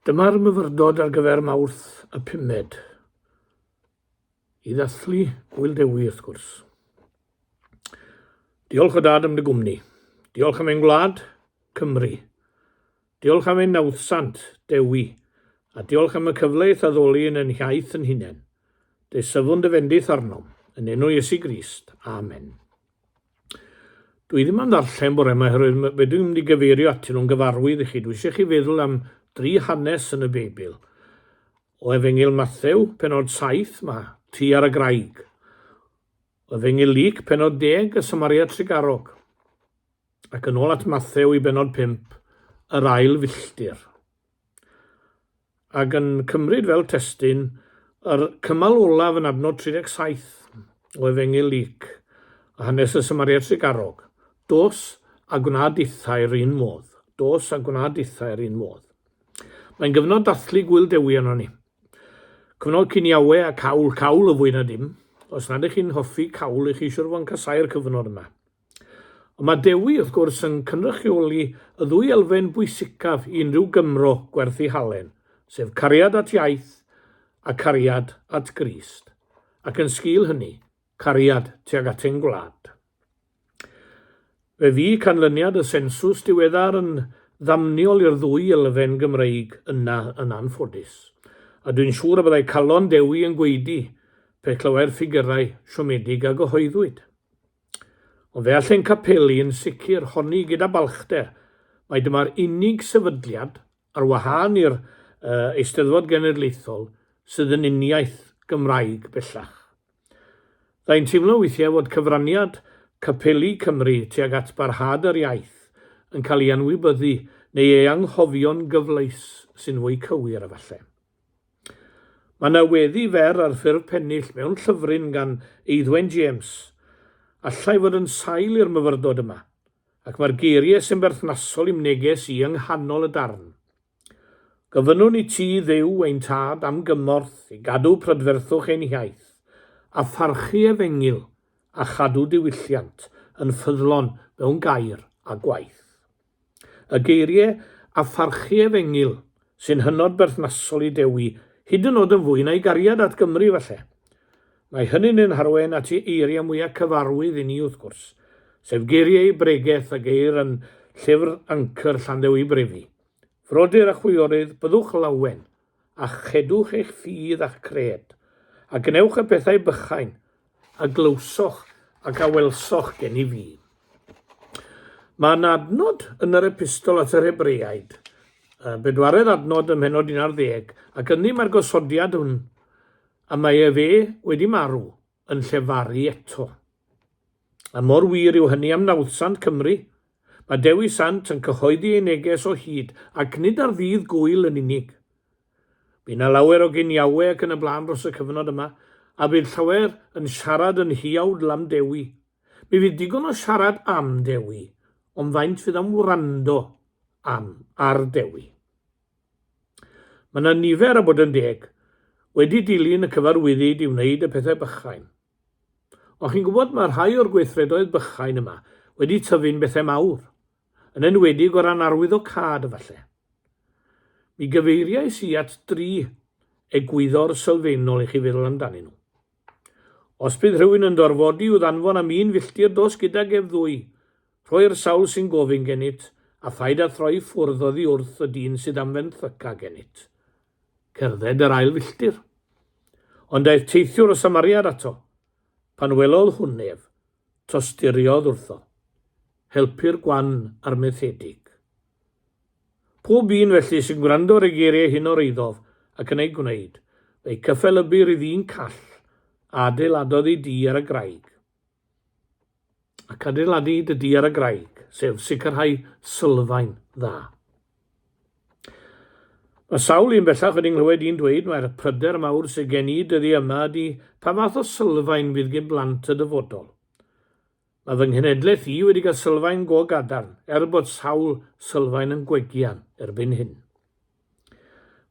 Dyma'r myfyrdod ar gyfer Mawrth y pumed. I ddathlu Gŵyl Dewi, wrth gwrs. Diolch o dad am dy gwmni. Diolch am ein gwlad, Cymru. Diolch am ein nawddsant, Dewi. A diolch am y cyfle i'th addoli yn ein hiaith yn hunain. Deisyfwn dy fendith arnom, yn enw Iesu Grist. Amen. Dwi ddim am ddarllen bore yma oherwydd fe dwi'n mynd i gyfeirio atyn nhw'n gyfarwydd i chi. Dwi eisiau chi feddwl am dri hanes yn y Beibl. O Efengyl Mathew, penod 7, mae Tŷ ar y Graig. O Efengyl Luc, penod 10, y Samaria Trugarog. Ac yn ôl at Mathew i benod 5, yr ail filltir. ac yn cymryd fel testun yr cymal olaf yn adnod 37 o Efengyl Luc, a hanes y Samariad Trugarog, Dos a gwna dithau'r un modd. Dos a gwna dithau'r un modd. Mae'n gyfnod dathlu Gŵyl Dewi arnon ni. Cyfnod ciniawe a cawl, cawl y fwy na dim. Os nad ych chi'n hoffi cawl, ych chi siwr fod yn casáu'r cyfnod yma. Ond mae Dewi, wrth gwrs, yn cynrychioli y ddwy elfen bwysicaf i unrhyw Gymro gwerth ei halen, sef cariad at iaith a cariad at Grist, ac yn sgil hynny, cariad tuag at ein gwlad. Fe fu canlyniad y sensws diweddar yn ddamniol i'r ddwy elfen Gymreig yna yn anffodus, a dwi'n siŵr y byddai calon Dewi yn gwaedu pe clywai'r ffigyrau siomedig a gyhoeddwyd. Ond fe all ein capeli yn sicr honni gyda balchder mai dyma'r unig sefydliad, ar wahân i'r Eisteddfod Genedlaethol, sydd yn uniaith Gymraeg bellach. Dda i'n teimlo weithiau fod cyfraniad capeli Cymru tuag at barhad yr iaith yn cael ei anwybyddu neu ei anghofio'n gyfleus sy'n fwy cywir efallai. Mae yna weddi fer ar ffurf pennill mewn llyfryn gan Eiddwen James, allai fod yn sail i'r myfyrdod yma, ac mae'r geiriau sy'n berthnasol i'm neges i yng nghanol y darn. Gofynnwn i ti, Dduw, ein Tad, am gymorth i gadw prydferthwch ein hiaith, a pharchu efengyl a chadw diwylliant yn ffyddlon mewn gair a gwaith. Y geiriau a pharchu efengyl sy'n hynod berthnasol i Dewi, hyd yn oed yn fwy na'i gariad at Gymru falle. Mae hynny'n ein harwain at ei eiriau mwyaf cyfarwydd i ni wrth gwrs, sef geiriau ei bregeth a geir yn llyfr Anchor Llanddewi Brefi. Frodyr a chwiorydd, byddwch lawen, a chedwch eich ffydd a'ch cred, a gwnewch y pethau bychain a glywsoch ac a welsoch gen i fi. Mae yna adnod yn yr epistol at yr Hebreaid, y bedwaredd adnod ym mhennod 11, ac ynddi mae'r gosodiad hwn, a mae efe wedi marw, yn llefaru eto. A mor wir yw hynny am nawddsant Cymru. Mae Dewi Sant yn cyhoeddi ei neges o hyd, ac nid ar ddydd gŵyl yn unig. Bu 'na lawer o giniawe ac yn y blaen dros y cyfnod yma, a bydd llawer yn siarad yn huawdl am Dewi. Mi fydd digon o siarad am Dewi, ond faint fydd am wrando am, ar Dewi? Mae 'na nifer, a bod yn deg, wedi dilyn y cyfarwyddyd i wneud y pethau bychain. Ond chi'n gwybod, mae rhai o'r gweithredoedd bychain yma wedi tyfu'n bethau mawr, yn enwedig o ran arwyddocâd efallai. Mi gyfeiriais i at dri egwyddor sylfaenol i chi feddwl amdanyn nhw. Os bydd rhywun yn dorfodi i'w ddanfon am un filltir dos gydag ef ddwy, rhoi'r sawl sy'n gofyn gennyt, a phaid â throi ffwrdd oddi wrth y dyn sydd am fenthyca gennyt. Cerdded yr ail filltir. Ond daeth teithiwr o Samariad ato. Pan welodd hwn ef, tosturiodd wrtho. Helpu'r gwan a'r methedig. Pob un felly sy'n gwrando ar y geiriau hyn o'r eiddof ac yn eu gwneud, fe'i cyffelybir i ddyn call a adeiladodd ei dŷ ar y graig. Ac adeiladu dy dŷ ar y graig, sef sicrhau sylfaen dda. Mae sawl un bellach wedi nghlywed i'n dweud mai'r pryder mawr sydd gen i dyddiau yma ydy pa fath o sylfaen fydd gen blant y dyfodol. Mae fy nghenhedlaeth i wedi cael sylfaen go gadarn, er bod sawl sylfaen yn gwegian erbyn hyn.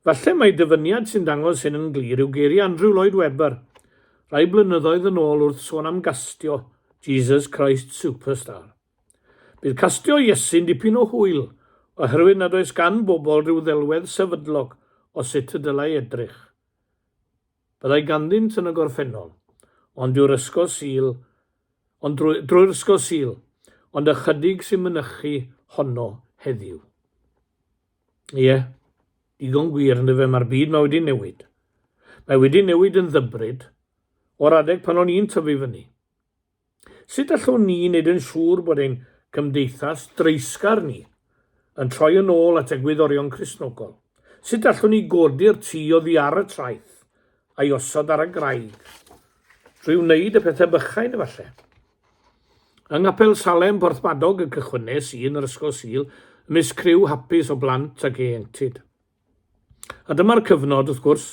Falle mai dyfyniad sy'n dangos hyn yn glir yw geiriau Andrew Lloyd Webber rai blynyddoedd yn ôl wrth sôn am gastio Jesus Christ Superstar. Bydd castio Iesu'n dipyn o hwyl, oherwydd nad oes gan bobl rhyw ddelwedd sefydlog. o sut y dylai edrych. Byddai ganddynt yn y gorffennol, ond dyw'r Ysgol Sul, ond drwy, drwy'r Ysgol Sul, ond ychydig sy'n mynychu honno heddiw. Ie, digon gwir yndyfe, mae'r byd 'ma wedi newid. Mae wedi newid yn ddybryd o'r adeg pan o'n i'n tyfu fyny. Sut allwn ni wneud yn siŵr bod ein cymdeithas dreisgar ni yn troi yn ôl at egwyddorion Cristnogol? Sut allwn ni godi'r tŷ oddi ar y traeth a'i osod ar y graig? Drwy wneud y pethau bychain, efallai. Yng Nghapel Salem, Porthmadog, y cychwynnes i yn yr Ysgol Sul, ymysg criw hapus o blant ac ieuenctid. A dyma'r cyfnod, wrth gwrs,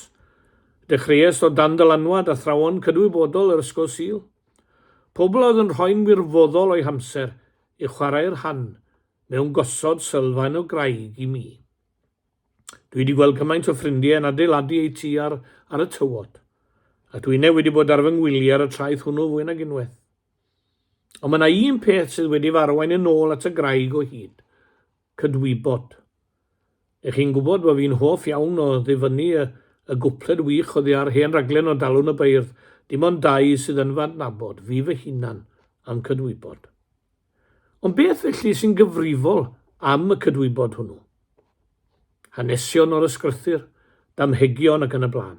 dechreuais o dan dylanwad athrawon cydwybodol yr Ysgol Sul. Pobl oedd yn rhoi'n wirfoddol o'u hamser i chwarae rhan mewn gosod sylfaen o graig i mi. Dwi wedi gweld cymaint o ffrindiau yn adeiladu eu tŷ ar, ar y tywod, ac dwi inne wedi bod ar fy ngwyliau ar y traeth hwnnw fwy nag unwaith. Ond mae yna un peth sydd wedi fy arwain yn ôl at y graig o hyd, cydwybod. Ych chi'n gwybod bod fi'n hoff iawn o ddifynnu y, y gwpled wych oddi ar hen raglen o Dalwn y Beirdd, dim ond dau sydd yn fy adnabod, fi fy hunan, a'm cydwybod. Ond beth felly sy'n gyfrifol am y cydwybod hwnnw? Hanesion o'r ysgrythur, damhegion ac yn y blaen.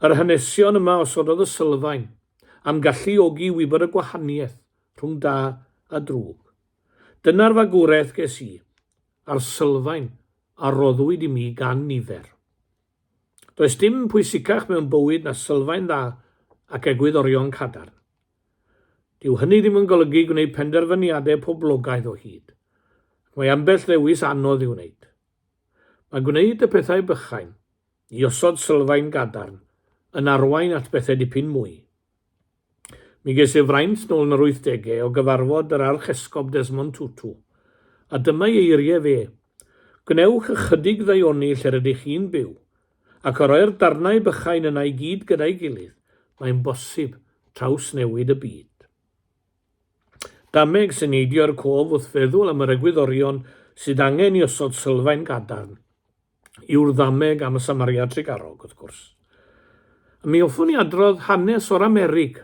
Yr hanesion yma osododd y sylfaen am galluogi i wybod y gwahaniaeth rhwng da a drwg. Dyna'r fagwraeth ges i, a'r sylfaen a roddwyd i mi gan nifer. Does dim pwysicach mewn bywyd na sylfaen dda ac egwyddorion cadarn. Dyw hynny ddim yn golygu gwneud penderfyniadau poblogaidd o hyd, ac mae ambell ddewis anodd i'w wneud. Mae gwneud y pethau bychain, i osod sylfaen gadarn, yn arwain at bethau dipyn mwy. Mi ges i'r fraint nôl yn yr wythdegau o gyfarfod yr Archesgob Desmond Tutu, a dyma'i eiriau fe, Gwnewch ychydig ddaioni lle rydych chi'n byw, ac o roi'r darnau bychain yna i gyd gyda'i gilydd, mae'n bosib trawsnewid y byd. Dameg sy'n neidio i'r cof wrth feddwl am yr egwyddorion sydd angen i osod sylfaen gadarn yw'r ddameg am y Samariad Trugarog, wrth gwrs. A mi hoffwn i adrodd hanes o'r Amerig.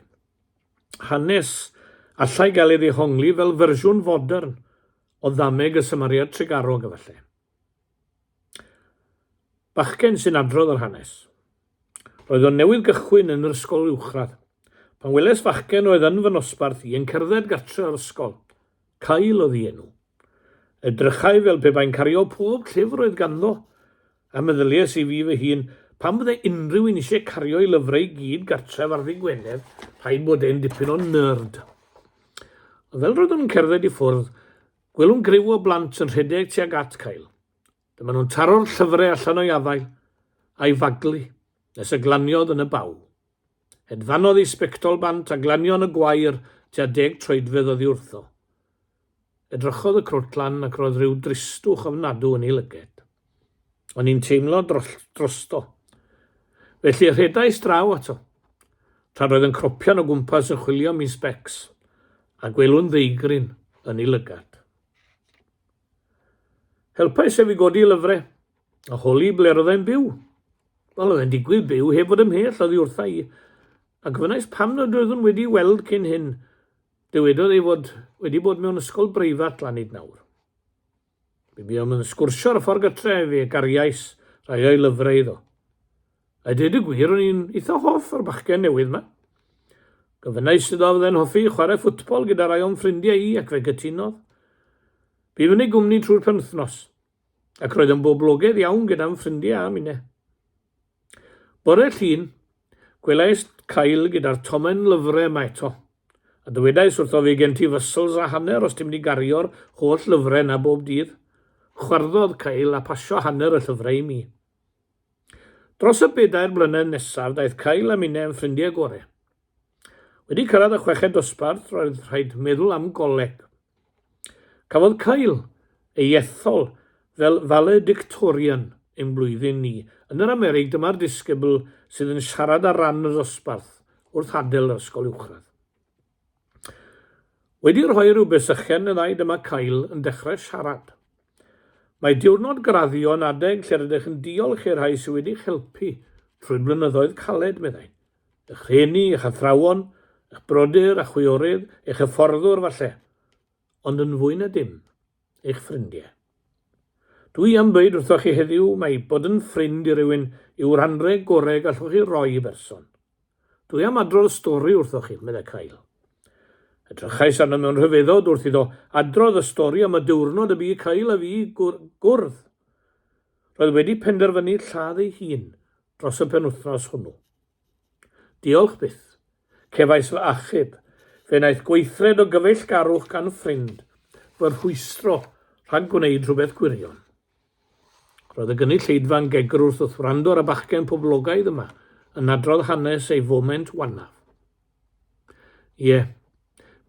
Hanes allai gael ei ddehongli fel fersiwn fodern o ddameg y Samariad Trugarog, efallai. Bachgen sy'n adrodd yr hanes. Roedd o'n newydd gychwyn yn yr ysgol uwchradd. Pan weles fachgen oedd yn fy nosbarth i yn cerdded gartre o'r ysgol. Kyle oedd ei enw. Edrychai fel pe bai'n cario pob llyfr oedd ganddo, a meddyliais i fi fy hun, pam fydde unrhyw un eisiau cario'i lyfrau i gyd gartref ar ddydd Gwener, rhaid bod e'n dipyn o nerd. Ond fel roeddwn yn cerdded i ffwrdd, gwelwn griw o blant yn rhedeg tuag at Kyle. Dyma nhw'n taro'r llyfrau allan o'i afael, a'i faglu, nes y glaniodd yn y baw. Hedfanodd ei sbectol bant a glanio yn y gwair tua deg troedfedd oddi wrtho. Edrychodd y crwt lan ac roedd rhyw dristwch ofnadw yn ei lyged. O'n i'n teimlo drosto. Felly rhedais draw ato, tra roedd yn cropian o gwmpas yn chwilio am ei sbecs, a gwelwn ddeigryn yn ei lygad. Helpais ef i godi lyfrau, a holi ble roedd e'n byw. Wel, oedd e'n digwydd byw heb fod ymhell oddi wrtha i, a gofynnais pam nad oeddwn wedi weld cyn hyn. Dywedodd ei fod wedi bod mewn ysgol breifat lan hyd nawr. Mi buom yn sgwrsio ar y ffordd gytre, fe gariais rai o'i lyfrau iddo. A dweud y gwir, o'n i'n eitha hoff o'r bachgen newydd yma. Gofynnais iddo a fydde'n hoffi chwarae ffwtbol gyda rai o'm ffrindiau i ac fe gytunodd. Bum yn ei gwmni trwy'r penwythnos, ac roedd yn boblogaidd iawn gyda'm ffrindiau a minne. Bore Llun, gwelais Kyle gyda'r tomen lyfrau yma eto, a dywedais wrtho fe gen ti fysls a hanner os ti'n mynd i gario'r holl lyfrau yna bob dydd. Chwarddodd Kyle a pasio hanner y llyfrau i mi. Dros y bedair blynedd nesaf, daeth Kyle a minne yn ffrindiau gore. Wedi cyrraedd y chweched dosbarth, roedd rhaid meddwl am goleg. Cafodd Kyle ei ethol fel valedictorian ein blwyddyn ni. Yn yr Amerig, dyma'r disgybl sydd yn siarad ar ran y dosbarth wrth adael yr ysgol uwchradd. Wedi rhoi rhyw besychen y ddau dyma Kyle yn dechrau siarad. Mae diwrnod graddio yn adeg lle rydych yn diolch i'r rhai sydd wedi'ch helpu trwy'r blynyddoedd caled, meddai. Eich rhieni, eich athrawon, eich brodyr a chwiorydd, eich hyfforddwr falle, ond yn fwy na dim, eich ffrindiau. Dwi am ddweud wrthoch chi heddiw mai bod yn ffrind i rywun yw'r anrheg gorau gallwch chi roi i berson. Dwi am adrodd stori wrthoch chi, meddai Kyle. Edrychais arno mewn rhyfeddod wrth iddo adrodd y stori am y diwrnod y bu Kyle a fi gwrdd. Roedd wedi penderfynu lladd ei hun dros y penwythnos hwnnw. Diolch byth, cefais fy achub. Fe wnaeth gweithred o gyfeillgarwch gan ffrind fy rhwystro rhag gwneud rhywbeth gwirion. Roedd y gynulleidfa'n gegrwth wrth wrando ar y bachgen poblogaidd yma yn adrodd hanes ei foment wannaf. Ie,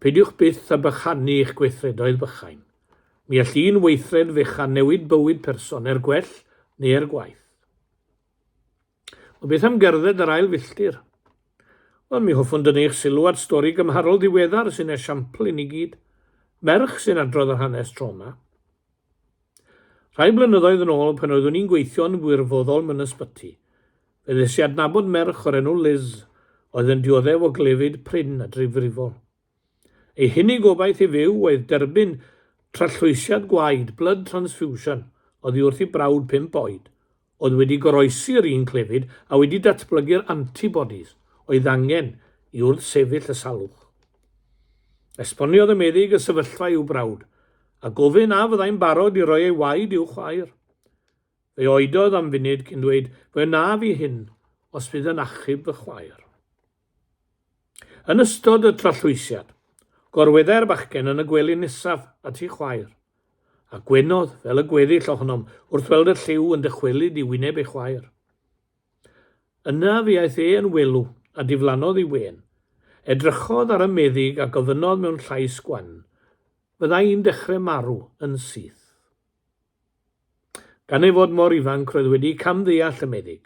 peidiwch byth â bychanu eich gweithredoedd bychain. Mi all un weithred fechan newid bywyd person, er gwell neu er gwaeth. Ond beth am gerdded yr ail filltir? Wel, mi hoffwn dynnu eich sylw at stori gymharol ddiweddar sy'n esiampl i ni gyd. Merch sy'n adrodd yr hanes tro yma. Rhai blynyddoedd yn ôl, pan oeddwn i'n gweithio'n wirfoddol mewn ysbyty, fe ddes i adnabod merch o'r enw Liz oedd yn dioddef o glefyd prin a difrifol. Ei hunig obaith i fyw oedd derbyn trallwysiad gwaed, blood transfusion, oddi wrth ei brawd pump oed, oedd wedi goroesi'r un clefyd a wedi datblygu'r antibodies oedd angen i wrthsefyll y salwch. Esboniodd y meddyg y sefyllfa i'w brawd, a gofyn a fyddai'n barod i roi ei waed i'w chwaer. Fe oedodd am funud cyn dweud, Fe wnaf i hyn os fydd yn achub fy chwaer. Yn ystod y trallwysiad, gorweddai'r bachgen yn y gwely nesaf at ei chwaer. A gwenodd, fel y gweddill ohonom, wrth weld y lliw yn dychwelyd i wyneb ei chwaer. Yna fe aeth e yn welw, a diflannodd ei wên. Edrychodd ar y meddyg a gofynnodd mewn llais gwan, Fydda i'n dechrau marw yn syth? Gan ei fod mor ifanc roedd wedi camddeall y meddyg,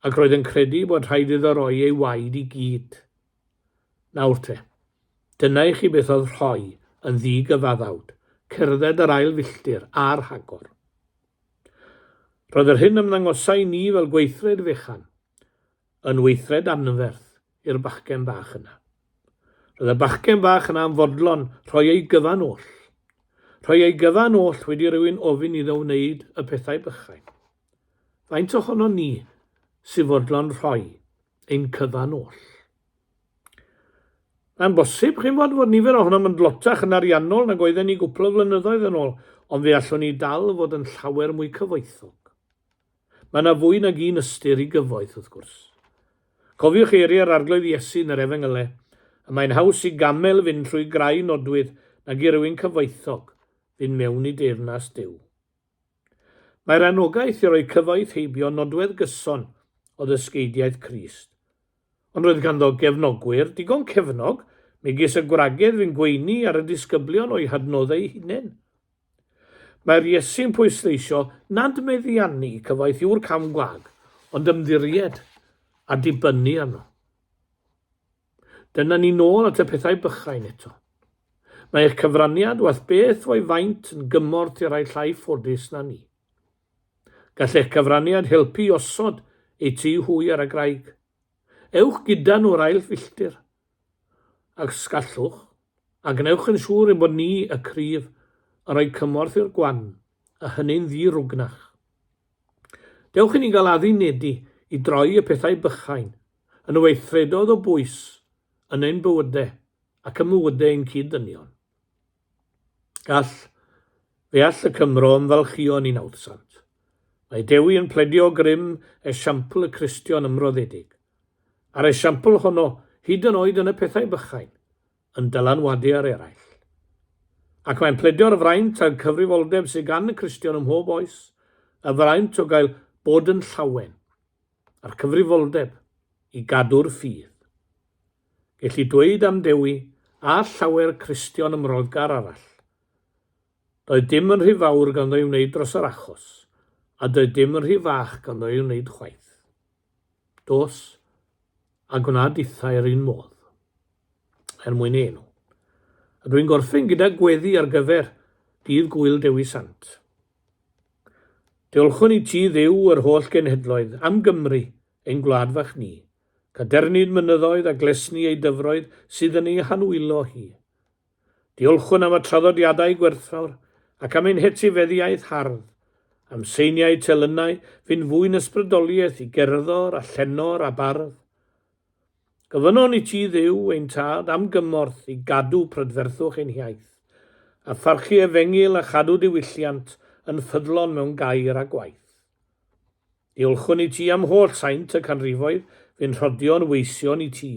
ac roedd yn credu bod rhaid iddo roi ei waed i gyd. Nawr te, dyna i chi beth oedd rhoi yn ddi-gyfaddawd, cerdded yr ail filltir, a rhagor. Roedd yr hyn ymddangosai i ni fel gweithred fechan, yn weithred anferth i'r bachgen bach yna. Roedd y bachgen bach yna yn fodlon rhoi ei gyfan oll. Rhoi ei gyfan oll wedi rhywun ofyn iddo wneud y pethau bychain. Faint ohonon ni sy'n fodlon rhoi ein cyfan oll. Mae'n bosib, chi'n bod, fod nifer ohonom yn dlotach yn ariannol nag oedden ni gwpl o flynyddoedd yn ôl, ond fe allwn ni dal fod yn llawer mwy cyfoethog. Mae yna fwy nag un ystyr i gyfoeth, wrth gwrs. Cofiwch eiriau'r Arglwydd Iesu yn yr Efengylau, y mae'n haws i gamel fynd trwy grai nodwydd nag i rywun cyfoethog fynd mewn i deyrnas Duw. Mae'r anogaeth i roi cyfoeth heibio nodwedd gyson o ddysgeidiaeth Crist. Ond roedd ganddo gefnogwyr digon cefnog, megis y gwragedd fu'n gweini ar y disgyblion o'u hadnoddau eu hunain. Mae'r Iesu'n pwysleisio nad meddiannu cyfoeth yw'r cam gwag, ond ymddiried a dibynnu arno. Dyna ni nôl at y pethau bychain eto. Mae eich cyfraniad, waeth beth fo'i faint, yn gymorth i rai llai ffodus na ni. Gall eich cyfraniad helpu i osod eu tŷ hwy ar y graig. Ewch gyda nhw'r ail filltir. Ac os gallwch, a gwnewch yn siŵr ein bod ni, y cryf, yn rhoi cymorth i'r gwan, a hynny'n ddi-rwgnach. Dewch i ni gael addunedi i droi y pethau bychain yn weithredoedd o bwys yn ein bywydau ac ym mywydau ein cyd-ddynion. Gall, fe all y Cymro ymfalchïo yn ei nawddsant. Mae Dewi yn pledio grym esiampl y Cristion ymroddedig. A'r esiampl honno, hyd yn oed yn y pethau bychain, yn dylanwadu ar eraill. Ac mae'n pledio'r fraint a'r cyfrifoldeb sydd gan y Cristion ym mhob oes, y fraint o gael bod yn llawen, a'r cyfrifoldeb i gadw'r ffydd. Gelli dweud am Dewi a llawer Cristion ymroddgar arall. Doedd dim yn rhy fawr ganddo i'w wneud dros yr achos, a doedd dim yn rhy fach ganddo i'w wneud chwaith. Dos, a gwna dithau yr un modd, er mwyn ei enw. A dwi'n gorffen gyda gweddi ar gyfer dydd Gŵyl Dewi Sant. Diolchwn i ti, Dduw yr holl genhedloedd, am Gymru, ein gwlad fach ni. Cadernid mynyddoedd a glesni ei dyfroedd sydd yn ei hanwylo hi. Diolchwn am y traddodiadau gwerthfawr ac am ein hetifeddiaeth hardd, am seiniau telynau fu'n fwy'n ysbrydoliaeth i gerddor a llenor a bardd. Gofynnwn i ti, Dduw, ein Tad, am gymorth i gadw prydferthwch ein hiaith, a pharchu efengyl a chadw diwylliant yn ffyddlon mewn gair a gwaith. Diolchwn i ti am holl saint y canrifoedd fu'n rhodio'n weision i ti,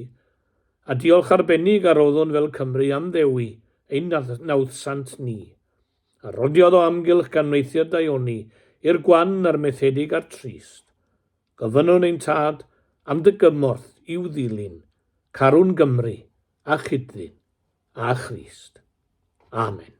a diolch arbennig a roddwn fel Cymry am Ddewi, ein nawddsant ni, a rodiodd o amgylch gan wneuthur daioni i'r gwan a'r methedig a'r trist. Gofynnwn ein Tad am dy gymorth i'w ddilyn, carwn Gymru, a chyd-ddyn, a Christ. Amen.